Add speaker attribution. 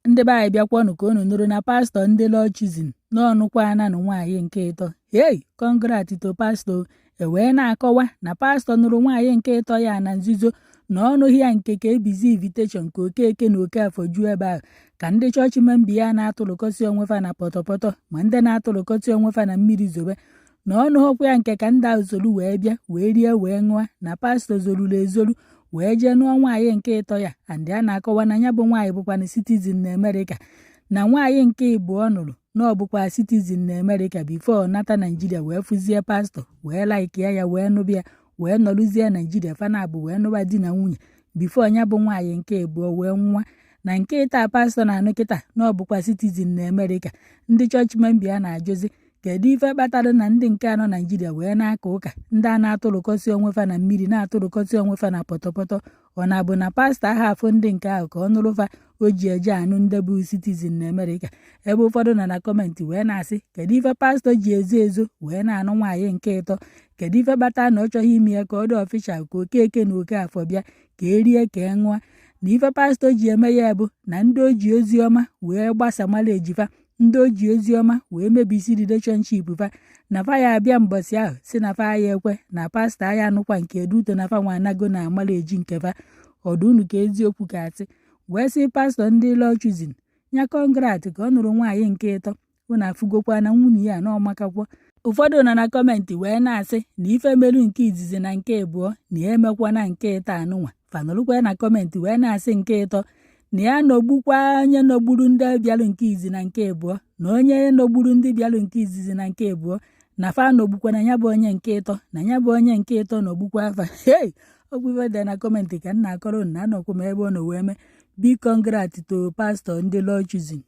Speaker 1: Ndị be anyị, bịakwanụ ka unu nụrụ na pastọ ndị Lord's Chosen n'ọnụkwa ananụ nwaanyị nke ịtọ. Hey, congrats to pastọ. E wee na-akọwa na pastọ nụrụ nwaanyị nke ịtọ ya na nzuzo, na ọnụghị ya nke ka ebizi invitation ka Okeke na Okafọ juo ebe ahụ, ka ndị chọọchị member ya na-atụrụkọsị onwe fa na pọtọpọtọ, ma ndị na-atụrụkọsị onwe fa na mmiri zobe, na ọnụghọkwa ya nke ka ndị ahụ solu wee bịa, wee rie, wee ṅụọ, na pastọ zoruru ezoru wee jee nụọ nwaanyị nke ịtọ ya. And a na-akọwa na ya bụ nwaanyị bụkwana citizen na Amerịka, na nwaanyị nke ịbụọ nụrụ na ọ bụkwa citizen na Amerịka before nata Naijiria, wee fụzie pastọ, wee like ya wee nụbịa, wee nọrụzie Naijiria. Fanabụ wee nụba di na nwunye before ya bụ nwaanyị nke ịbụọ wee nwa. Na nke ịta pastọ na-anụ kịta na ọ bụkwa citizen na Amerịka. Ndị chọọchị member ya na-ajụzi, kedu ife kpatara na ndị nke anọ Naijiria wee na-aka ụka, ndị a na-atụrụkọsị onwe fa na mmiri, na-atụrụkọsị onwe fa na pọtọpọtọ? Ọ na-abụ na pastọ ahụ afụ ndị nke ahụ ka ọ nụrụ fa, o ji eje anụ ndị bụ citizen na Amerịka? Ebe ụfọdụ nọ na comment wee na-asị, kedu ife pastọ ji ezo ezo wee na-anụ nwaanyị nke ịtọ? Kedu ife kpatara na ọ chọghị ime ya ka ọ dị official, ka Okeke na Okafọ bịa, ka erie, ka e ṅụọ? Na ife pastọ ji eme ya bụ na ndị o ji ozi ọma wee gbasa marriage fa, ndị o ji ozi ọma wee mebisi relationship fa, na fa ya abịa mbọsị ahụ si na fa ya ekwe na pastọ aya anụkwa nke eduto, na fa nwa anago na marriage nke fa. Ọdụ unu ka eziokwu ka asị? Wee sị pastọ ndị Lord's Chosen ya congrats ka ọ nụrụ nwaanyị nke ịtọ. Unu afụgokwa na nwunye ya na ọmakakwo. Ụfọdụ nọ na comment wee na-asị na ife meru nke izizi na nke ịbụọ na ya emekwa na nke ịtọ anụnwa. Fanụrụkwa na comment wee na-asị nke ịtọ na ya nọgbukwa onye nọgburu ndị bịalụ nke izi na nke ịbụọ, na onye nọgburu ndị bịalụ nke izizi na nke ịbụọ, na fa nọgbukwa na ya bụ onye nke ịtọ, na ya bụ onye nke ịtọ nọgbukwa afa. Hey, ọgwụ ife dị na comment ka m na-akọrọ na anọkwa m ebe ọ nọ wee mee. Big congrats to pastọ ndị Lord's Chosen.